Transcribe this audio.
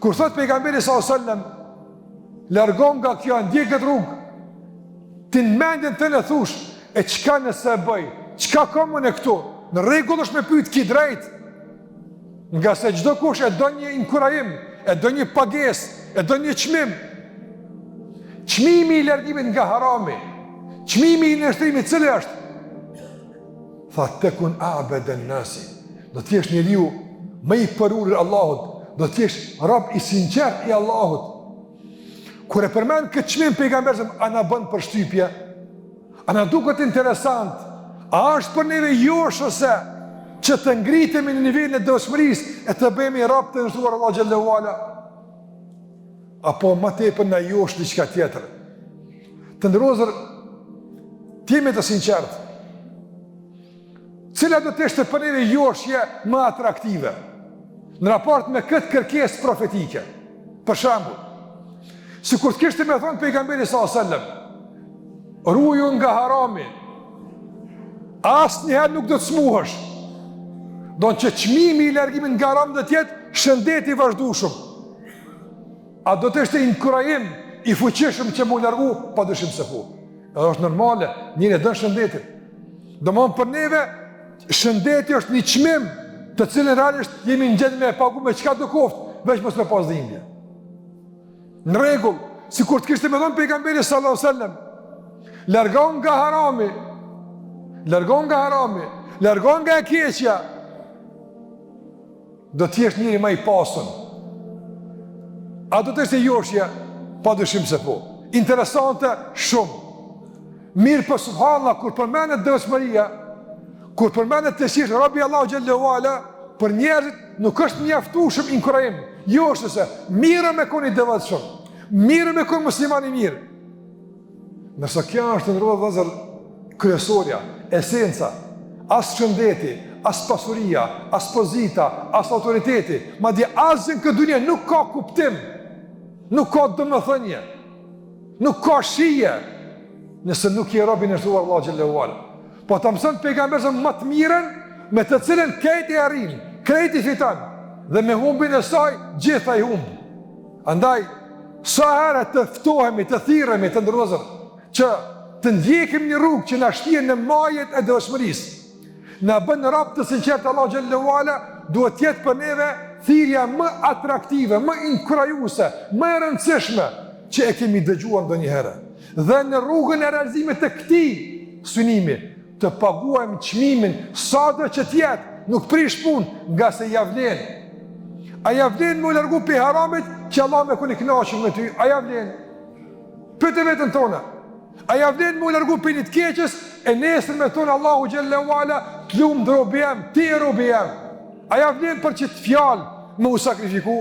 Kur thotë pejgamberi sallallahu alajhi wasallam, largohu nga kjo, ndjek këtë rrugë. Ti në mendjen tënde thush, e çka nëse e bëj? Çka kam unë këtu? Në rregull është me pyet ki drejt. Ngase çdokush e do një inkurajim, e do një pagesë, e do një çmim. Çmimi i largimit nga harami, çmimi i nënshtrimit cili është? Tha tekun abeden nasi, do të jesh njeriu më i përulur Allahut, do të jesh rob i sinqert i Allahut. Kur e përmend këtë çmim pejgamberi a na bën përshtypje? A na duket interesant? A është për neve joshëse që të ngritemi në nivelin e devotshmërisë e të bëhemi rob të nënshtruar Allahut xhelle ue ala? Apo më tepër na josh diçka tjetër? Të nderuar vëllezër, të jemi të sinqertë. Cila do të ishte për neve joshje më atraktive në raport me këtë kërkesë profetike? Për shembull, sikur të kishte me thonë pejgamberi sallallahu alajhi wasallam, ruju nga harami, asnjëherë nuk do të smuhesh. Don që çmimi i largimit nga harami do të jetë shëndeti i vazhdueshëm. A do të ishte inkurajim i fuqishëm që m'u largu? Pa dyshim se po. Edhe është normale, njeri e don shëndetin. Domethënë për neve, shëndeti është një çmim të cilin realisht jemi në gjendje me e pagu me çka do koftë, veç mos me pas dhimbje. Në rregull, sikur të kishte me thonë pejgamberi sallallahu sallam, largohu nga harami, largohu nga harami, largohu nga e keqja, Do të jesh njeri ma i pasun. A do të ishte joshje? Pa dyshim se po. Interesante shumë. Mirëpo subhanallah kur përmendet devotshmëria, kur përmendet të jesh rob i Allahut xhelle ue ala, për njerëzit nuk është mjaftueshëm inkurajim. Joshëse, mirë me kon i devotshëm. Mirë me kon musliman i mirë. Ndërsa kjo është të nderuar vëllezër kryesorja, esenca, as shëndeti, as pasuria, as pozita, as autoriteti, madje asgjë në këtë dunja nuk ka kuptim, nuk ka domethënie, nuk ka shije, nëse nuk je rob i nënshtruar Allahut xhelle ue ala. Po ta mëson pejgamberi më të mirën, me të cilën krejt i arrin, krejt i fiton, dhe me humbjen e saj, gjitha i humb. Andaj, sa herë të ftohemi, të thirremi, të nderuar vëllezër, që të ndjekim një rrugë që na shtie në majet e devotshmërisë, na bën rob të sinqertë të Allahut xhelle ue ala, duhet të jetë për neve thirrja më atraktive, më inkurajuese, më e rëndësishme që e kemi dëgjuar ndonjëherë. Dhe në rrugën e realizimit të këtij synimi, të paguajmë çmimin sado që të jetë, nuk prish punë, ngase ia vlen. A ia vlen me u largu prej haramit që Allahu me kon i kënaqur me ty? A ia vlen? Pyete veten tonë. A ia vlen me u largu prej një të keqes e nesër me thonë Allahu xhelle ue ala, të lumtë robi jem, ti je robi jem. A ia vlen për qit fjalë me u sakrifiku?